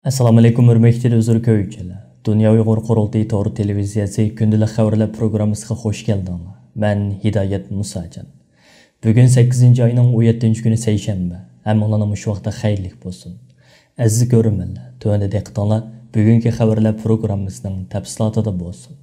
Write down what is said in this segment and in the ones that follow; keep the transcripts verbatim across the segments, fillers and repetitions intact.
ئەسسالامۇ ئەلەيكۇم، ھۆرمەتلىك تېلېۋىزور كۆرگۈچىلەر. دۇنيا ئۇيغۇر قۇرۇلتىيى تور تېلېۋىزىيەسى كۈندىلىك خەۋەرلەر پروگراممىسىغا خۇش كەلدىڭلار. مەن ھىدايەت مۇساجان. بۈگۈن سەككىزىنچى ئاينىڭ ئون يەتتىنچى كۈنى سەيشەنبە. ھەممىڭلارنىڭ مۇشۇ ۋاقتى خەيرلىك بولسۇن. ئەزىز كۆرۈرمەنلەر، تۆۋەندە دىققىتىڭلار بۈگۈنكى خەۋەرلەر پروگراممىسىنىڭ تەپسىلاتىدا بولسۇن.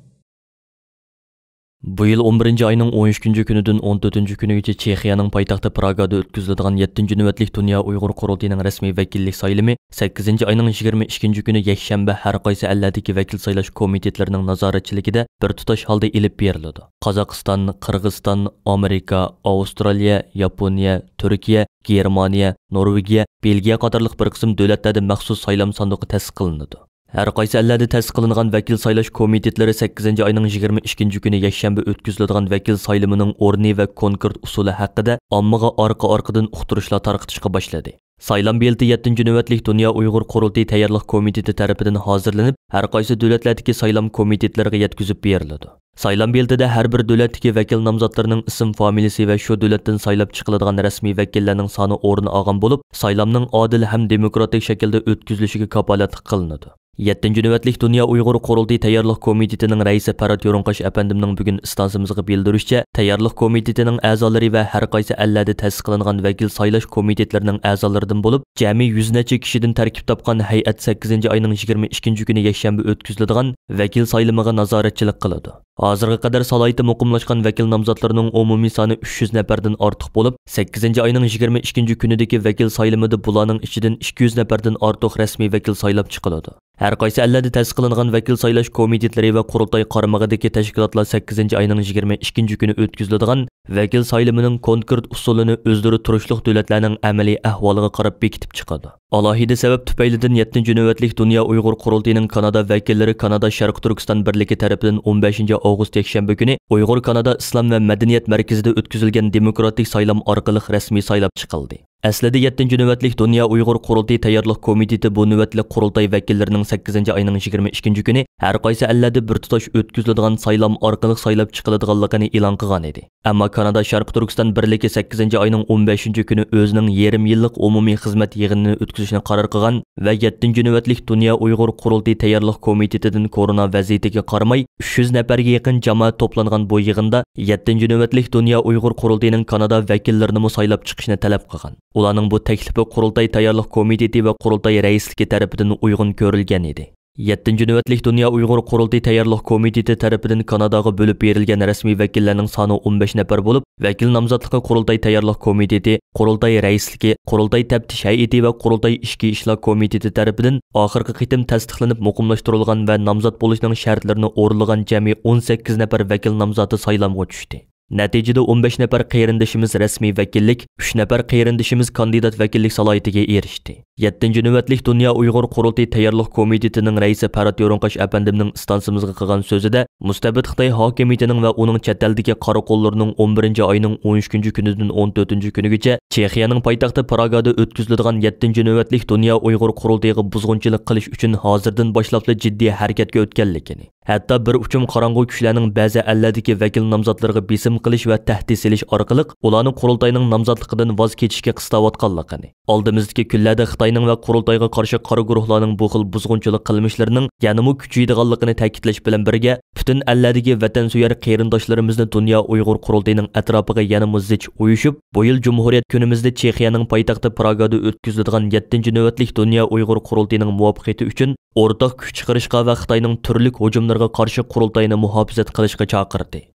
بۇ يىل ئون بىرىنچى ئاينىڭ ئون ئۈچىنچى كۈنىدىن ئون تۆتىنچى كۈنىگىچە چېخىيەنىڭ پايتەختى پراگادا ئۆتكۈزۈلىدىغان يەتتىنچى نۆۋەتلىك دۇنيا ئۇيغۇر قۇرۇلتىيىنىڭ رەسمىي ۋەكىللىك سايلىمى سەككىزىنچى ئاينىڭ يىگىرمە ئىككىنچى كۈنى يەكشەنبە ھەر قايسى ئەللەردىكى ۋەكىل سايلاش كومىتېتلىرىنىڭ نازارەتچىلىكىدە بىر تۇتاش ھالدا ئېلىپ بېرىلىدۇ. قازاقىستان، قىرغىزىستان، ئامېرىكا، ئاۋسترالىيە، ياپونىيە، تۈركىيە، گېرمانىيە، نورۋېگىيە، بېلگىيە قاتارلىق بىر قىسىم دۆلەتلەردە مەخسۇس سايلام ساندۇقى تەسىس قىلىنىدۇ. ھەر قايسى ئەللەردە تەسىس قىلىنغان ۋەكىل سايلاش كومىتېتلىرى سەككىزىنچى ئاينىڭ يىگىرمە ئىككىنچى كۈنى يەكشەنبە ئۆتكۈزۈلىدىغان ۋەكىل سايلىمىنىڭ ئورنى ۋە كونكرېت ئۇسۇلى ھەققىدە ئاممىغا ئارقا-ئارقىدىن ئۇقتۇرۇشلار تارقىتىشقا باشلىدى. سايلام بېلىتى يەتتىنچى نۆۋەتلىك دۇنيا ئۇيغۇر قۇرۇلتىيى تەييارلىق كومىتېتى تەرىپىدىن ھازىرلىنىپ، ھەر قايسى دۆلەتلەردىكى سايلام كومىتېتلىرىغا يەتكۈزۈپ بېرىلىدۇ. سايلام بېلىتىدە ھەر بىر دۆلەتتىكى ۋەكىل نامزاتلىرىنىڭ ئىسىم فامىلىسى ۋە شۇ دۆلەتتىن سايلاپ چىقىلىدىغان رەسمىي ۋەكىللەرنىڭ سانى ئورۇن ئالغان بولۇپ، سايلامنىڭ ئادىل ھەم دېموكراتىك شەكىلدە ئۆتكۈزۈلۈشىگە كاپالەتلىك قىلىنىدۇ. يەتتىنچى نۆۋەتلىك دۇنيا ئۇيغۇر قۇرۇلتىيى تەييارلىق كومىتېتىنىڭ رەئىسى پەرھات يورۇنقاش ئەپەندىمنىڭ بۈگۈن ئىستانسىمىزغا بىلدۈرۈشىچە، تەييارلىق كومىتېتىنىڭ ئەزالىرى ۋە ھەر قايسى ئەللەردە تەسىس قىلىنغان ۋەكىل سايلاش كومىتېتلىرىنىڭ ئەزالىرىدىن بولۇپ، جەمئىي يۈز نەچچە كىشىدىن تەركىب تاپقان ھەيئەت سەككىزىنچى ئاينىڭ يىگىرمە ئىككىنچى كۈنى يەكشەنبە ئۆتكۈزۈلىدىغان ۋەكىل سايلىمىغا نازارەتچىلىك قىلىدۇ. ھازىرغا قەدەر سالاھىيىتى مۇقىملاشقان ۋەكىل نامزاتلىرىنىڭ ئومۇمىي سانى ئۈچ يۈز نەپەردىن ئارتۇق بولۇپ، سەككىزىنچى ئاينىڭ يىگىرمە ئىككىنچى كۈنىدىكى ۋەكىل سايلىمىدا بۇلارنىڭ ئىچىدىن ئىككى يۈز نەپەردىن ئارتۇق رەسمىي ۋەكىل سايلاپ چىقىلىدۇ. ھەر قايسى ئەللەردە تەسىس قىلىنغان ۋەكىل سايلاش كومىتېتلىرى ۋە قۇرۇلتاي قارمىقىدىكى تەشكىلاتلار سەككىزىنچى ئاينىڭ يىگىرمە ئىككىنچى كۈنى ئۆتكۈزۈلىدىغان ۋەكىل سايلىمىنىڭ كونكرېت ئۇسۇلىنى ئۆزلىرى تۇرۇشلۇق دۆلەتلەرنىڭ ئەمەلىي ئەھۋالىغا قاراپ بېكىتىپ چىقىدۇ. ئالاھىدە سەۋەب تۈپەيلىدىن يەتتىنچى نۆۋەتلىك دۇنيا ئۇيغۇر قۇرۇلتىيىنىڭ كانادا ۋەكىللىرى كانادا شەرقىي تۈركىستان بىرلىكى تەرىپىدىن ئون بەشىنچى ئاۋغۇست يەكشەنبە كۈنى ئۇيغۇر كانادا ئىسلام ۋە مەدەنىيەت مەركىزىدە ئۆتكۈزۈلگەن دېموكراتىك سايلام ئارقىلىق رەسمىي سايلاپ چىقىلدى. ئەسلىدە يەتتىنچى نۆۋەتلىك دۇنيا ئۇيغۇر قۇرۇلتىيى تەييارلىق كومىتېتى بۇ نۆۋەتلىك قۇرۇلتاي ۋەكىللىرىنىڭ سەككىزىنچى ئاينىڭ يىگىرمە ئىككىنچى كۈنى ھەر قايسى ئەللەردە بىر تۇتاش ئۆتكۈزۈلىدىغان سايلام ئارقىلىق سايلاپ چىقىلىدىغانلىقىنى ئېلان قىلغان ئىدى. ئەمما كانادا شەرقىي تۈركىستان بىرلىكى سەككىزىنچى ئاينىڭ ئون بەشىنچى كۈنى ئۆزىنىڭ يېرىم يىللىق ئومۇمىي خىزمەت يىغىنىنى ئۆتكۈزۈشنى قارار قىلغان ۋە يەتتىنچى نۆۋەتلىك دۇنيا ئۇيغۇر قۇرۇلتىيى تەييارلىق كومىتېتىدىن كورونا ۋەزىيىتىگە قارىماي، ئۈچ يۈز نەپەرگە يېقىن جامائەت توپلانغان بۇ يىغىندا يەتتىنچى نۆۋەتلىك دۇنيا ئۇيغۇر قۇرۇلتىيىنىڭ كانادا ۋەكىللىرىنىمۇ سايلاپ چىقىشنى تەلەپ قىلغان. ئۇلارنىڭ بۇ تەكلىپى قۇرۇلتاي تەييارلىق كومىتېتى ۋە قۇرۇلتاي رەئىسلىكى تەرىپىدىن ئۇيغۇن كۆرۈلگەن ئىدى. يەتتىنچى نۆۋەتلىك دۇنيا ئۇيغۇر قۇرۇلتىيى تەييارلىق كومىتېتى تەرىپىدىن كاناداغا بۆلۈپ بېرىلگەن رەسمىي ۋەكىللەرنىڭ سانى ئون بەش نەپەر بولۇپ، ۋەكىل نامزاتلىقى قۇرۇلتاي تەييارلىق كومىتېتى، قۇرۇلتاي رەئىسلىكى، قۇرۇلتاي تەپتىش ھەيئىتى ۋە قۇرۇلتاي ئىچكى ئىشلار كومىتېتى تەرىپىدىن ئاخىرقى قېتىم تەستىقلىنىپ مۇقىملاشتۇرۇلغان ۋە نامزات بولۇشنىڭ شەرتلىرىنى ئورۇنلىغان جەمئىي ئون سەككىز نەپەر ۋەكىل نامزاتى سايلامغا چۈشتى. نەتىجىدە ئون بەش نەپەر قېرىندىشىمىز رەسمىي ۋەكىللىك، ئۈچ نەپەر قېرىندىشىمىز كاندىدات ۋەكىللىك سالاھىيىتىگە ئېرىشتى. يەتتىنچى نۆۋەتلىك دۇنيا ئۇيغۇر قۇرۇلتىيى تەييارلىق كومىتېتىنىڭ رەئىسى پەرھات يورۇنقاش ئەپەندىمنىڭ ئىستانسىمىزغا قىلغان سۆزىدە، مۇستەبىت خىتاي ھاكىمىيىتىنىڭ ۋە ئۇنىڭ چەت ئەلدىكى قارا قوللىرىنىڭ ئون بىرىنچى ئاينىڭ ئون ئۈچىنچى كۈنىدىن ئون تۆتىنچى كۈنىگىچە چېخىيەنىڭ پايتەختى پراگادا ئۆتكۈزۈلىدىغان يەتتىنچى نۆۋەتلىك دۇنيا ئۇيغۇر قۇرۇلتىيىغا بۇزغۇنچىلىق قىلىش ئۈچۈن ھازىردىن باشلاپلا جىددىي ھەرىكەتكە ئۆتكەنلىكىنى، ھەتتا بىر ئۇچۇم قاراڭغۇ كۈچلەرنىڭ بەزى ئەللەردىكى ۋەكىل نامزاتلىرىغا بېسىم قىلىش ۋە تەھدىت سېلىش ئارقىلىق ئۇلارنى قۇرۇلتاينىڭ نامزاتلىقىدىن ۋاز كېچىشكە قىستاۋاتقانلىقىنى، ئالدىمىزدىكى كۈنلەردە خىتاينىڭ ۋە قۇرۇلتايغا قارشى قارا گۇرۇھلارنىڭ بۇ خىل بۇزغۇنچىلىق قىلمىشلىرىنىڭ يەنىمۇ كۈچىيىدىغانلىقىنى تەكىتلەش بىلەن بىرگە، پۈتۈن ئەللەردىكى ۋەتەنسۆيەر قېرىنداشلىرىمىزنى دۇنيا ئۇيغۇر قۇرۇلتىيىنىڭ ئەتراپىغا يەنىمۇ زىچ ئۇيۇشۇپ، بۇ يىل جۇمھۇرىيەت كۈنىمىزدە چېخىيەنىڭ پايتەختى پراگادا ئۆتكۈزۈلىدىغان يەتتىنچى نۆۋەتلىك دۇنيا ئۇيغۇر قۇرۇلتىيىنىڭ مۇۋەپپەقىيىتى ئۈچۈن ئورتاق كۈچ چىقىرىشقا ۋە خىتاينىڭ تۈرلۈك ھۇجۇملىرىغا قارشى قۇرۇلتاينى مۇھاپىزەت قىلىشقا چاقىردى.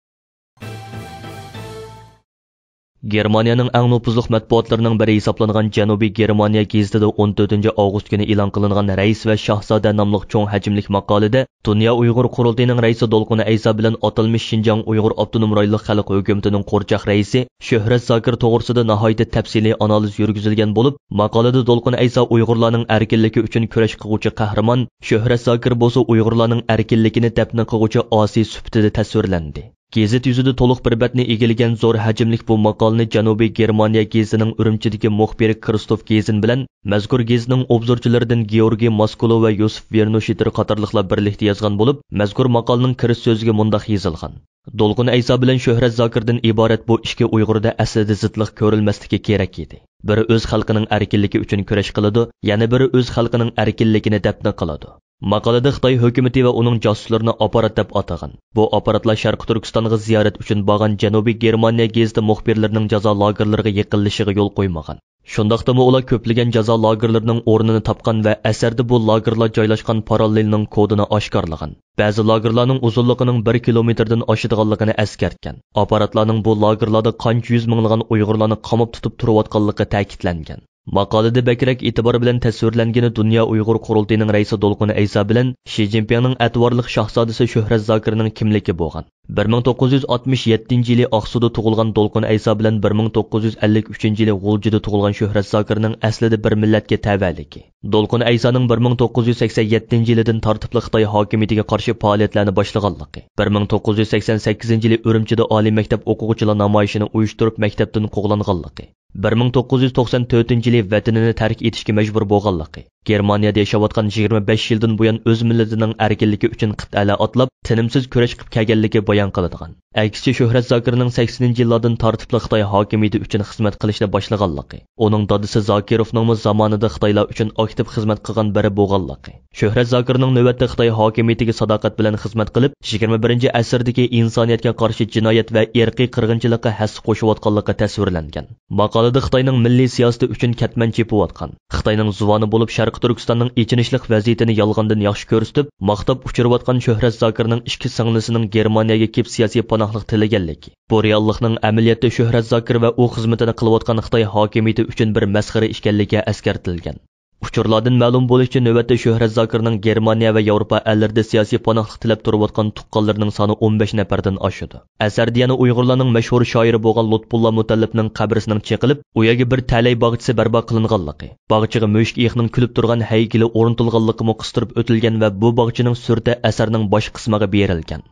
گېرمانىيەنىڭ ئەڭ نوپۇزلۇق مەتبۇئاتلىرىنىڭ بىرى ھېسابلانغان جەنۇبىي گېرمانىيە گېزىتىدە ئون تۆتىنچى ئاۋغۇست كۈنى ئېلان قىلىنغان رەئىس ۋە شاھزادە ناملىق چوڭ ھەجىملىك ماقالىدە، دۇنيا ئۇيغۇر قۇرۇلتىيىنىڭ رەئىسى دولقۇن ئەيسا بىلەن ئاتالمىش شىنجاڭ ئۇيغۇر ئاپتونوم رايونلۇق خەلق ھۆكۈمىتىنىڭ قورچاق رەئىسى شۆھرەت زاكىر توغرىسىدا ناھايىتى تەپسىلىي ئانالىز يۈرگۈزۈلگەن بولۇپ، ماقالىدە دولقۇن ئەيسا ئۇيغۇرلارنىڭ ئەركىنلىكى ئۈچۈن كۈرەش قىلغۇچى قەھرىمان، شۆھرەت زاكىر بولسا ئۇيغۇرلارنىڭ ئەركىنلىكىنى دەپنە قىلغۇچى ئاسىي سۈپىتىدە تەسۋىرلەندى. گېزىت يۈزىدە تولۇق بىر بەتنى ئىگىلىگەن زور ھەجىملىك بۇ ماقالىنى جەنۇبىي گېرمانىيە گېزىتىنىڭ ئۈرۈمچىدىكى مۇخبىرى كرىستوف گېزىن بىلەن مەزكۇر گېزىتنىڭ ئوبزورچىلىرىدىن گېئورگىي ماسكولو ۋە يوسىپ ۋېرنوشىتېر قاتارلىقلار بىرلىكتە يازغان بولۇپ، مەزكۇر ماقالىنىڭ كىرىش سۆزىگە مۇنداق يېزىلغان: دولقۇن ئەيسا بىلەن شۆھرەت زاكىردىن ئىبارەت بۇ ئىككى ئۇيغۇردا ئەسلىدە زىتلىق كۆرۈلمەسلىكى كېرەك ئىدى. بىرى ئۆز خەلقىنىڭ ئەركىنلىكى ئۈچۈن كۈرەش قىلىدۇ، يەنە بىرى ئۆز خەلقىنىڭ ئەركىنلىكىنى دەپنە قىلىدۇ. ماقالىدە خىتاي ھۆكۈمىتى ۋە ئۇنىڭ جاسۇسلىرىنى ئاپپارات دەپ ئاتىغان. بۇ ئاپپاراتلار شەرقىي تۈركىستانغا زىيارەت ئۈچۈن بارغان جەنۇبىي گېرمانىيە گېزىتى مۇخبىرلىرىنىڭ جازا لاگېرلىرىغا يېقىنلىشىشىغا يول قويمىغان. شۇنداقتىمۇ ئۇلار كۆپلىگەن جازا لاگېرلىرىنىڭ ئورنىنى تاپقان ۋە ئەسەردە بۇ لاگېرلار جايلاشقان پاراللېلنىڭ كودىنى ئاشكارىلىغان. بەزى لاگېرلارنىڭ ئۇزۇنلۇقىنىڭ بىر كىلومېتىردىن ئاشىدىغانلىقىنى ئەسكەرتكەن. ئاپپاراتلارنىڭ بۇ لاگېرلاردا قانچە يۈز مىڭلىغان ئۇيغۇرلارنى قاماپ تۇتۇپ تۇرۇۋاتقانلىقى تەكىتلەنگەن. ماقالىدە بەكرەك ئېتىبار بىلەن تەسۋىرلەنگىنى دۇنيا ئۇيغۇر قۇرۇلتىيىنىڭ رەئىسى دولقۇن ئەيسا بىلەن شى جىنپىڭنىڭ ئەتىۋارلىق شاھزادىسى شۆھرەت زاكىرنىڭ كىملىكى بولغان. بىر مىڭ توققۇز يۈز ئاتمىش يەتتىنچى يىلى ئاقسۇدا تۇغۇلغان دولقۇن ئەيسا بىلەن بىر مىڭ توققۇز يۈز ئەللىك ئۈچىنچى يىلى غۇلجىدا تۇغۇلغان شۆھرەت زاكىرنىڭ ئەسلىدە بىر مىللەتكە تەۋەلىكى، دولقۇن ئەيسانىڭ بىر مىڭ توققۇز يۈز سەكسەن يەتتىنچى يىلىدىن تارتىپلا خىتاي ھاكىمىيىتىگە قارشى پائالىيەتلەرنى باشلىغانلىقى، بىر مىڭ توققۇز يۈز سەكسەن سەككىزىنچى يىلى ئۈرۈمچىدە ئالىي مەكتەپ ئوقۇغۇچىلار نامايىشىنى ئۇيۇشتۇرۇپ، مەكتەپتىن قوغلانغانلىقى، بىر مىڭ توققۇز يۈز توقسان تۆتىنچى يىلى ۋەتىنىنى تەرك ئېتىشكە مەجبۇر بولغانلىقى، گېرمانىيەدە ياشاۋاتقان يىگىرمە بەش يىلدىن بۇيان ئۆز مىللىتىنىڭ ئەركىنلىكى ئۈچۈن قىتئەلەر ئاتلاپ، تىنىمسىز كۈرەش قىلىپ كەلگەنلىكى بايان قىلىدىغان. ئەكسىچە، شۆھرەت زاكىرنىڭ سەكسىنىنچى يىللاردىن تارتىپلا خىتاي ھاكىمىيىتى ئۈچۈن خىزمەت قىلىشنى باشلىغانلىقى، ئۇنىڭ دادىسى زاكىروفنىڭمۇ زامانىدا خىتايلار ئۈچۈن ئاكتىپ خىزمەت قىلغان بىرى بولغانلىقى، شۆھرەت زاكىرنىڭ نۆۋەتتە خىتاي ھاكىمىيىتىگە ساداقەت بىلەن خىزمەت قىلىپ، يىگىرمە بىرىنچى ئەسىردىكى ئىنسانىيەتكە قارشى جىنايەت ۋە ئىرقىي قىرغىنچىلىققا ھەسسە قوشۇۋاتقانلىقى تەسۋىرلەنگەن. ماقالىدە خىتاينىڭ مىللىي سىياسىتى ئۈچۈن كەتمەن چېپىۋاتقان، خىتاينىڭ زۇۋانى بولۇپ شەرقىي تۈركىستاننىڭ ئېچىنىشلىق ۋەزىيىتىنى يالغاندىن ياخشى كۆرسىتىپ، ماختاپ ئۇچۇرۇۋاتقان شۆھرەت زاكىرنىڭ ئىككى سىڭلىسىنىڭ گېرمانىيەگە كېلىپ سىياسىي پاناھلىق تىلىگەنلىكى، بۇ رېئاللىقنىڭ ئەمەلىيەتتە شۆھرەت زاكىر ۋە ئۇ خىزمىتىنى قىلىۋاتقان خىتاي ھاكىمىيىتى ئۈچۈن بىر مەسخىرە ئىكەنلىكى ئەسكەرتىلگەن. ئۇچۇرلاردىن مەلۇم بولۇشىچە، نۆۋەتتە شۆھرەت زاكىرنىڭ گېرمانىيە ۋە ياۋروپا ئەللىرىدە سىياسىي پاناھلىق تىلەپ تۇرۇۋاتقان تۇغقانلىرىنىڭ سانى ئون بەش نەپەردىن ئاشىدۇ. ئەسەردە يەنە ئۇيغۇرلارنىڭ مەشھۇر شائىرى بولغان لۇتپۇللا مۇتەللىپنىڭ قەبرىسىنىڭ چېقىلىپ، ئۇ يەرگە بىر تەلەي باغچىسى بەرپا قىلىنغانلىقى، باغچىغا مۈشۈك ئېيىقنىڭ كۈلۈپ تۇرغان ھەيكىلى ئورنىتىلغانلىقىمۇ قىستۇرۇپ ئۆتۈلگەن ۋە بۇ باغچىنىڭ سۈرىتى ئەسەرنىڭ باش قىسمىغا بېرىلگەن.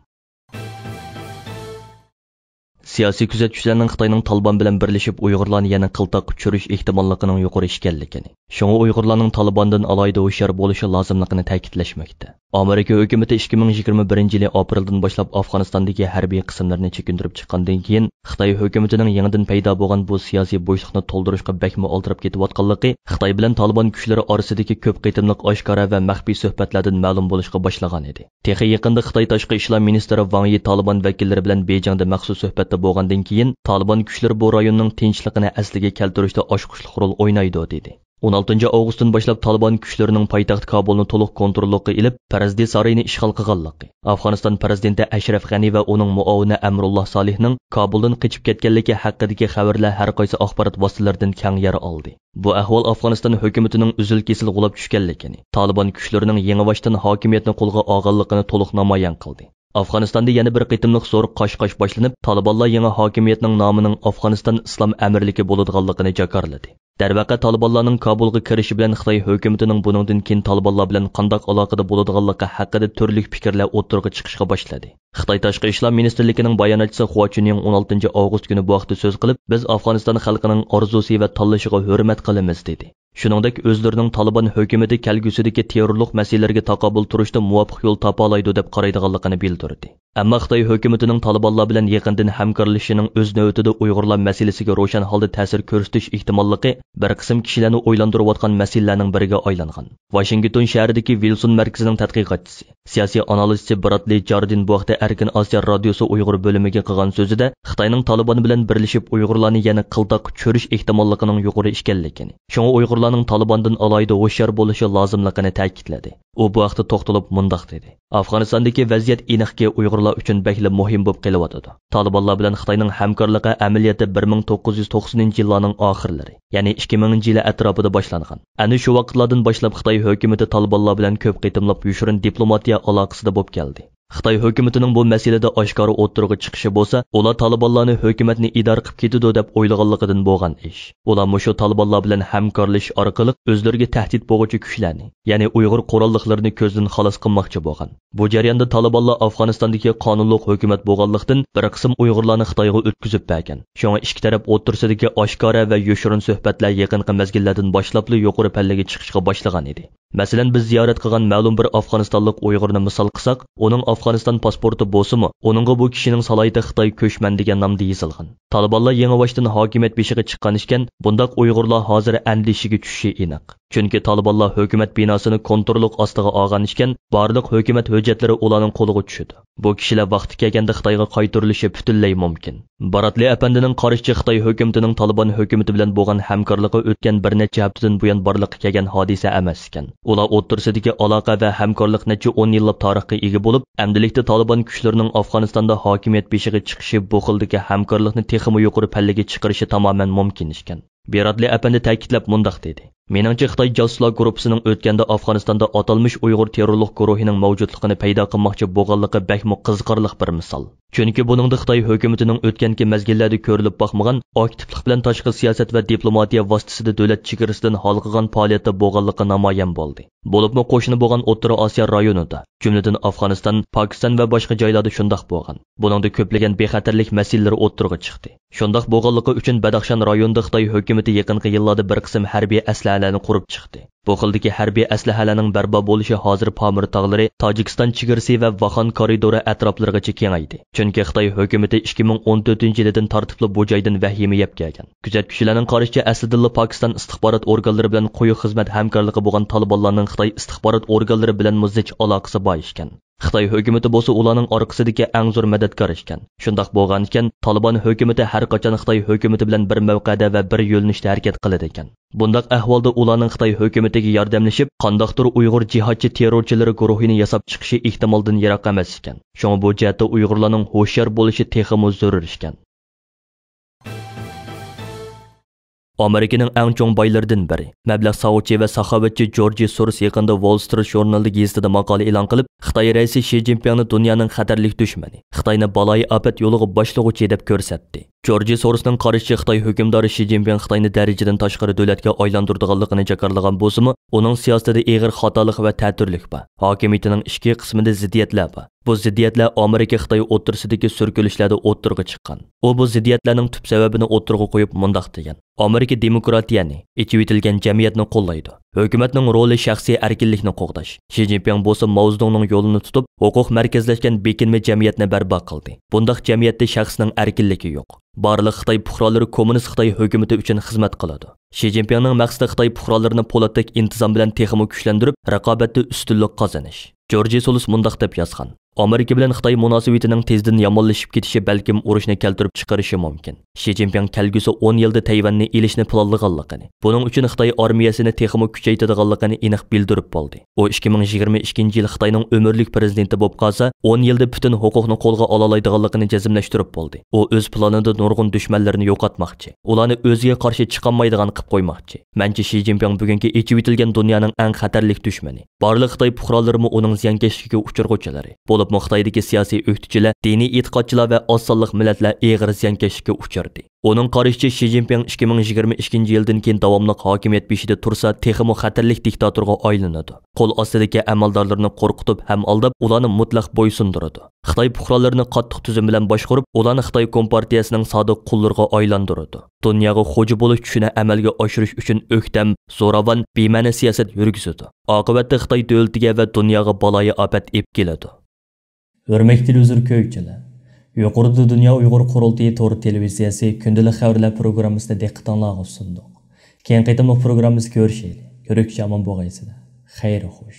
سىياسىي كۆزەتكۈچىلەرنىڭ خىتاينىڭ تالىبان بىلەن بىرلىشىپ ئۇيغۇرلارنى يەنە قىلتاققا چۈشۈرۈش ئېھتىماللىقىنىڭ يۇقىرى ئىكەنلىكىنى، شۇڭا ئۇيغۇرلارنىڭ تالىباندىن ئالاھىدە ھوشيار بولۇشى لازىملىقىنى تەكىتلەشمەكتە. ئامېرىكا ھۆكۈمىتى ئىككى مىڭ يىگىرمە بىرىنچى يىلى ئاپرېلدىن باشلاپ ئافغانىستاندىكى ھەربىي قىسىملىرىنى چېكىندۈرۈپ چىققاندىن كېيىن، خىتاي ھۆكۈمىتىنىڭ يېڭىدىن پەيدا بولغان بۇ سىياسىي بوشلۇقنى تولدۇرۇشقا بەكمۇ ئالدىراپ كېتىۋاتقانلىقى خىتاي بىلەن تالىبان كۈچلىرى ئارىسىدىكى كۆپ قېتىملىق ئاشكارا ۋە مەخپىي سۆھبەتلەردىن مەلۇم بولۇشقا باشلىغانىدى. تېخى يېقىندا خىتاي تاشقى ئىشلار مىنىستىرى ۋاڭ يى تالىبان ۋەكىللىرى بىلەن بېيجىڭدا مەخسۇس سۆھبەتتە بولغاندىن كېيىن، تالىبان كۈچلىرى بۇ رايوننىڭ تىنچلىقىنى ئەسلىگە كەلتۈرۈشتە ئاچقۇچلۇق رول ئوينايدۇ، دېدى. ئون ئالتىنچى ئاۋغۇستتىن باشلاپ تالىبان كۈچلىرىنىڭ پايتەخت كابۇلنى تولۇق كونتروللۇققا ئېلىپ، پىرېزىدېنت سارىيىنى ئىشغال قىلغانلىقى، ئافغانىستان پىرېزىدېنتى ئەشرەف غەنى ۋە ئۇنىڭ مۇئاۋىنى ئەمرۇللا سالىھنىڭ كابۇلدىن قېچىپ كەتكەنلىكى ھەققىدىكى خەۋەرلەر ھەر قايسى ئاخبارات ۋاسىتىلىرىدىن كەڭ يەر ئالدى. بۇ ئەھۋال ئافغانىستان ھۆكۈمىتىنىڭ ئۈزۈل-كېسىل غۇلاپ چۈشكەنلىكىنى، تالىبان كۈچلىرىنىڭ يېڭىباشتىن ھاكىمىيەتنى قولغا ئالغانلىقىنى تولۇق نامايان قىلدى. ئافغانىستاندا يەنە بىر قېتىملىق زور قاش-قاش باشلىنىپ، تالىبانلار يېڭى ھاكىمىيەتنىڭ نامىنىڭ ئافغانىستان ئىسلام ئەمىرلىكى بولىدىغانلىقىنى جاكارلىدى. دەرۋەقە، تالىبانلارنىڭ كابۇلغا كىرىشى بىلەن خىتاي ھۆكۈمىتىنىڭ بۇنىڭدىن كېيىن تالىبانلار بىلەن قانداق ئالاقىدە بولىدىغانلىقى ھەققىدە تۈرلۈك پىكىرلەر ئوتتۇرىغا چىقىشقا باشلىدى. خىتاي تاشقى ئىشلار مىنىستىرلىكىنىڭ باياناتچىسى خۇا چۈنيىڭ ئون ئالتىنچى ئاۋغۇست كۈنى بۇ ھەقتە سۆز قىلىپ، بىز ئافغانىستان خەلقىنىڭ ئارزۇسى ۋە تاللىشىغا ھۆرمەت قىلىمىز، دېدى. شۇنىڭدەك ئۆزلىرىنىڭ تالىبان ھۆكۈمىتى كەلگۈسىدىكى تېررورلۇق مەسىلىلىرىگە تاقابىل تۇرۇشتا مۇۋاپىق يول تاپالايدۇ دەپ قارايدىغانلىقىنى بىلدۈردى. ئەمما خىتاي ھۆكۈمىتىنىڭ تالىبانلار بىلەن يېقىندىن ھەمكارلىشىشىنىڭ ئۆز نۆۋىتىدە ئۇيغۇرلار مەسىلىسىگە روشەن ھالدا تەسىر كۆرسىتىش ئېھتىماللىقى بىر قىسىم كىشىلەرنى ئويلاندۇرۇۋاتقان مەسىلىلەرنىڭ بىرىگە ئايلانغان. ۋاشىنگتون شەھىرىدىكى ۋىلسون مەركىزىنىڭ تەتقىقاتچىسى، سىياسىي ئانالىزچى برادلى جاردىن بۇ ھەقتە ئەركىن ئاسىيا رادىيوسى ئۇيغۇر بۆلۈمىگە قىلغان سۆزىدە، خىتاينىڭ تالىبان بىلەن بىرلىشىپ ئۇيغۇرلارنى يەنە قىلتاققا چۈشۈرۈش ئېھتىماللىقىنىڭ يۇقىرى ئىكەنلىكىنى، شۇڭا ئۇيغۇرلارنىڭ تالىباندىن ئالاھىدە ھوشيار بولۇشى لازىملىقىنى تەكىتلىدى. ئۇ بۇ ھەقتە توختىلىپ مۇنداق دېدى: ئافغانىستاندىكى ۋەزىيەت ئېنىقكى ئۇيغۇرلار ئۈچۈن بەكلا مۇھىم بولۇپ قېلىۋاتىدۇ. تالىبانلار بىلەن خىتاينىڭ ھەمكارلىقى ئەمەلىيەتتە بىر مىڭ توققۇز يۈز توقسىنىنچى يىللارنىڭ ئاخىرلىرى، يەنى ئىككى مىڭىنچى يىلى ئەتراپىدا باشلانغان. ئەنە شۇ ۋاقىتلاردىن باشلاپ خىتاي ھۆكۈمىتى تالىبانلار بىلەن كۆپ قېتىملىق يوشۇرۇن دىپلوماتىيە ئالاقىسىدا بولۇپ كەلدى. خىتاي ھۆكۈمىتىنىڭ بۇ مەسىلىدە ئاشكارا ئوتتۇرىغا چىقىشى بولسا، ئۇلار تالىبانلارنى ھۆكۈمەتنى ئىدارە قىلىپ كېتىدۇ دەپ ئويلىغانلىقىدىن بولغان ئىش. ئۇلار مۇشۇ تالىبانلار بىلەن ھەمكارلىشىش ئارقىلىق ئۆزلىرىگە تەھدىت بولغۇچى كۈچلەرنى، يەنى ئۇيغۇر قوراللىقلىرىنى كۆزدىن خالاس قىلماقچى بولغان. بۇ جەرياندا تالىبانلار ئافغانىستاندىكى قانۇنلۇق ھۆكۈمەت بولغانلىقتىن، بىر قىسىم ئۇيغۇرلارنى خىتايغا ئۆتكۈزۈپ بەرگەن. شۇڭا ئىككى تەرەپ ئوتتۇرىسىدىكى ئاشكارا ۋە يوشۇرۇن سۆھبەتلەر يېقىنقى مەزگىللەردىن باشلاپلا يۇقىرى پەللىگە چىقىشقا باشلىغان ئىدى. مەسىلەن، بىز زىيارەت قىلغان مەلۇم بىر ئافغانىستانلىق ئۇيغۇرنى مىسال قىلساق، ئۇنىڭ ئافغانىستان پاسپورتى بولسىمۇ، ئۇنىڭغا بۇ كىشىنىڭ سالاھىيىتى خىتاي كۆچمەن دېگەن نامدا يېزىلغان. تالىبانلار يېڭىباشتىن ھاكىمىيەت بېشىغا چىققان ئىكەن، بۇنداق ئۇيغۇرلار ھازىر ئەندىشىگە چۈشۈشى ئېنىق. چۈنكى تالىبانلار ھۆكۈمەت بىناسىنى كونتروللۇق ئاستىغا ئالغان ئىكەن، بارلىق ھۆكۈمەت ھۆججەتلىرى ئۇلارنىڭ قولىغا چۈشىدۇ. بۇ كىشىلەر ۋاقتى كەلگەندە خىتايغا قايتۇرۇلۇشى پۈتۈنلەي مۇمكىن. باراتلى ئەپەندىنىڭ قارىشىچە، خىتاي ھۆكۈمىتىنىڭ تالىبان ھۆكۈمىتى بىلەن بولغان ھەمكارلىقى ئۆتكەن بىر نەچچە ھەپتىدىن بۇيان بارلىققا كەلگەن ھادىسە ئەمەس ئىكەن. ئۇلار ئوتتۇرىسىدىكى ئالاقە ۋە ھەمكارلىق نەچچە ئون يىللاپ تارىخقا ئىگە بولۇپ، ئەمدىلىكتە تالىبان كۈچلىرىنىڭ ئافغانىستاندا ھاكىمىيەت بېشىغا چىقىشى بۇ خىلدىكى ھەمكارلىقنى تېخىمۇ يۇقىرى پەللىگە چىقىرىشى تامامەن مۇمكىن ئىكەن. بېراتلى ئەپەندى تەكىتلەپ مۇنداق دېدى: مېنىڭچە، خىتاي جاسۇسلار گۇرۇپپىسىنىڭ ئۆتكەندە ئافغانىستاندا ئاتالمىش ئۇيغۇر تېررورلۇق گۇرۇھىنىڭ مەۋجۇتلۇقىنى پەيدا قىلماقچى بولغانلىقى بەكمۇ قىزىقارلىق بىر مىسال. چۈنكى بۇنىڭدا خىتاي ھۆكۈمىتىنىڭ ئۆتكەنكى مەزگىللەردە كۆرۈلۈپ باقمىغان ئاكتىپلىق بىلەن تاشقى سىياسەت ۋە دىپلوماتىيە ۋاسىتىسىدە دۆلەت چېگرىسىدىن ھالقىغان پائالىيەتتە بولغانلىقى نامايان بولدى. بولۇپمۇ قوشنا بولغان ئوتتۇرا ئاسىيا رايونىدا، جۈملىدىن ئافغانىستان، پاكىستان ۋە باشقا جايلاردا شۇنداق بولغان. بۇنىڭدا كۆپلىگەن بىخەتەرلىك مەسىلىلىرى ئوتتۇرىغا چىقتى. شۇنداق بولغانلىقى ئۈچۈن بەدەخشان رايونىدا خىتاي ھۆكۈمىتى يېقىنقى يىللاردا بىر قىسىم ھەربىي ئەسلىھەلەرنى قۇرۇپ چىقتى. بۇ خىلدىكى ھەربىي ئەسلىھەلەرنىڭ بەرپا بولۇشى ھازىر پامىر تاغلىرى، تاجىكىستان چېگرىسى ۋە ۋاخان كارىدورى ئەتراپلىرىغىچە كېڭەيدى. چۈنكى خىتاي ھۆكۈمىتى ئىككى مىڭ ئون تۆتىنچى يىلىدىن تارتىپلا بۇ جايدىن ۋەھىمە يەپ كەلگەن. كۆزەتكۈچىلەرنىڭ قارىشىچە، ئەسلىدىنلا پاكىستان ئىستىخبارات ئورگانلىرى بىلەن قويۇق خىزمەت ھەمكارلىقى بولغان تالىبانلارنىڭ خىتاي ئىستىخبارات ئورگانلىرى بىلەنمۇ زىچ ئالاقىسى بار ئىكەن. خىتاي ھۆكۈمىتى بولسا ئۇلارنىڭ ئارقىسىدىكى ئەڭ زور مەدەتكار ئىكەن. شۇنداق بولغانىكەن، تالىبان ھۆكۈمىتى ھەر قاچان خىتاي ھۆكۈمىتى بىلەن بىر مەۋقەدە ۋە بىر يۆنىلىشتە ھەرىكەت قىلىدىكەن. بۇنداق ئەھۋالدا ئۇلارنىڭ خىتاي ھۆكۈمىتىگە ياردەملىشىپ، قانداقتۇر ئۇيغۇر جىھادچى تېررورچىلىرى گۇرۇھىنى ياساپ چىقىشى ئېھتىمالدىن يىراق ئەمەس ئىكەن. شۇڭا بۇ جەھەتتە ئۇيغۇرلارنىڭ ھوشيار بولۇشى تېخىمۇ زۆرۈر ئىكەن. ئامېرىكىنىڭ ئەڭ چوڭ بايلىرىدىن بىرى، مەبلەغ سالغۇچى ۋە ساخاۋەتچى جورجى سوروس يېقىندا ۋول سترىت ژۇرنىلى گېزىتىدە ماقالە ئېلان قىلىپ، خىتاي رەئىسى شى جىنپىڭنى دۇنيانىڭ خەتەرلىك دۈشمىنى، خىتاينى بالايىئاپەت يولىغا باشلىغۇچى دەپ كۆرسەتتى. جورجى سورسنىڭ قارىشىچە، خىتاي ھۆكۈمدارى شى جىنپىڭ خىتاينى دەرىجىدىن تاشقىرى دۆلەتكە ئايلاندۇرىدىغانلىقىنى جاكارلىغان بولسىمۇ، ئۇنىڭ سىياسىتىدە ئېغىر خاتالىق ۋە تەتۈرلۈك بار. ھاكىمىيىتىنىڭ ئىچكى قىسمىدا زىددىيەتلەر بار. بۇ زىددىيەتلەر ئامېرىكا خىتاي ئوتتۇرىسىدىكى سۈركىلىشلەردە ئوتتۇرىغا چىققان. ئۇ بۇ زىددىيەتلەرنىڭ تۈپ سەۋەبىنى ئوتتۇرىغا قويۇپ مۇنداق دېگەن: ئامېرىكا دېموكراتىيەنى، ئېچىۋېتىلگەن جەمئىيەتنى قوللايدۇ. ھۆكۈمەتنىڭ رولى شەخسىي ئەركىنلىكنى قوغداش. شى جىنپىڭ بولسا ماۋزېدۇڭنىڭ يولىنى تۇتۇپ، ھوقۇق مەركەزلەشكەن بېكىنمە جەمئىيەتنى بەرپا قىلدى. بۇنداق جەمئىيەتتە شەخسنىڭ ئەركىنلىكى يوق. بارلىق خىتاي پۇقرالىرى كوممۇنىست خىتاي ھۆكۈمىتى ئۈچۈن خىزمەت قىلىدۇ. شى جىنپىڭنىڭ مەقسىتى خىتاي پۇقرالىرىنى پولاتتەك ئىنتىزام بىلەن تېخىمۇ كۈچلەندۈرۈپ، رىقابەتتە ئۈستۈنلۈك قازىنىش. جورجى سولۇس مۇنداق دەپ يازغان: ئامېرىكا بىلەن خىتاي مۇناسىۋىتىنىڭ تېزدىن يامانلىشىپ كېتىشى بەلكىم ئۇرۇشنى كەلتۈرۈپ چىقىرىشى مۇمكىن. شى جىنپىڭ كەلگۈسى ئون يىلدا تەيۋەننى ئېلىشنى پىلانلىغانلىقىنى، بۇنىڭ ئۈچۈن خىتاي ئارمىيەسىنى تېخىمۇ كۈچەيتىدىغانلىقىنى ئېنىق بىلدۈرۈپ بولدى. ئۇ ئىككى مىڭ يىگىرمە ئىككىنچى يىل خىتاينىڭ ئۆمۈرلۈك پىرېزىدېنتى بولۇپ قالسا، ئون يىلدا پۈتۈن ھوقۇقنى قولغا ئالالايدىغانلىقىنى جەزملەشتۈرۈپ بولدى. ئۇ ئۆز پىلانىدا نۇرغۇن دۈشمەنلىرىنى يوقاتماقچى، ئۇلارنى ئۆزىگە قارشى چىقالمايدىغان قىلىپ قويماقچى. مەنچە، شى جىنپىڭ بۈگۈنكى ئېچىۋېتىلگەن دۇنيانىڭ ئەڭ خەتەرلىك دۈشمىنى. بارلىق خىتاي پۇقرالىرىمۇ ئۇنىڭ زىيانكەشلىكىگە ئۇچرىغۇچىلىرى. بولۇپمۇ خىتايدىكى سىياسىي ئۆكتىچىلەر، دىنىي ئېتىقادچىلار ۋە ئاز سانلىق مىللەتلەر ئېغىر زىيانكەشلىككە ئۇچرىدى. ئۇنىڭ قارىشىچە، شى جىنپىڭ ئىككى مىڭ يىگىرمە ئىككىنچى يىلدىن كېيىن داۋاملىق ھاكىمىيەت بېشىدا تۇرسا، تېخىمۇ خەتەرلىك دىكتاتورغا ئايلىنىدۇ. قول ئاستىدىكى ئەمەلدارلىرىنى قورقۇتۇپ ھەم ئالداپ، ئۇلارنى مۇتلەق بويسۇندۇرىدۇ. خىتاي پۇقرالىرىنى قاتتىق تۈزۈم بىلەن باشقۇرۇپ، ئۇلارنى خىتاي كومپارتىيەسىنىڭ سادىق قۇللىرىغا ئايلاندۇرىدۇ. دۇنياغا خوجا بولۇش چۈشىنى ئەمەلگە ئاشۇرۇش ئۈچۈن ئۆكتەم، زوراۋان، بىمەنە سىياسەت يۈرگۈزىدۇ. ئاقىۋەتتە خىتاي دۆلىتىگە ۋە دۇنياغا بالايىئاپەت ئېلىپ كېلىدۇ. ھۆرمەتلىك تېلېۋىزور كۆرگۈچىلەر، يۇقىرىدا دۇنيا ئۇيغۇر قۇرۇلتىيى تور تېلېۋىزىيەسى كۈندىلىك خەۋەرلەر پروگراممىسىنى دىققىتىڭلارغا سۇندۇق. كېيىنكى قېتىملىق پروگراممىمىزدا كۆرۈشەيلى. كۆرۈشكىچە ئامان بولغايسىلەر. خەير خوش.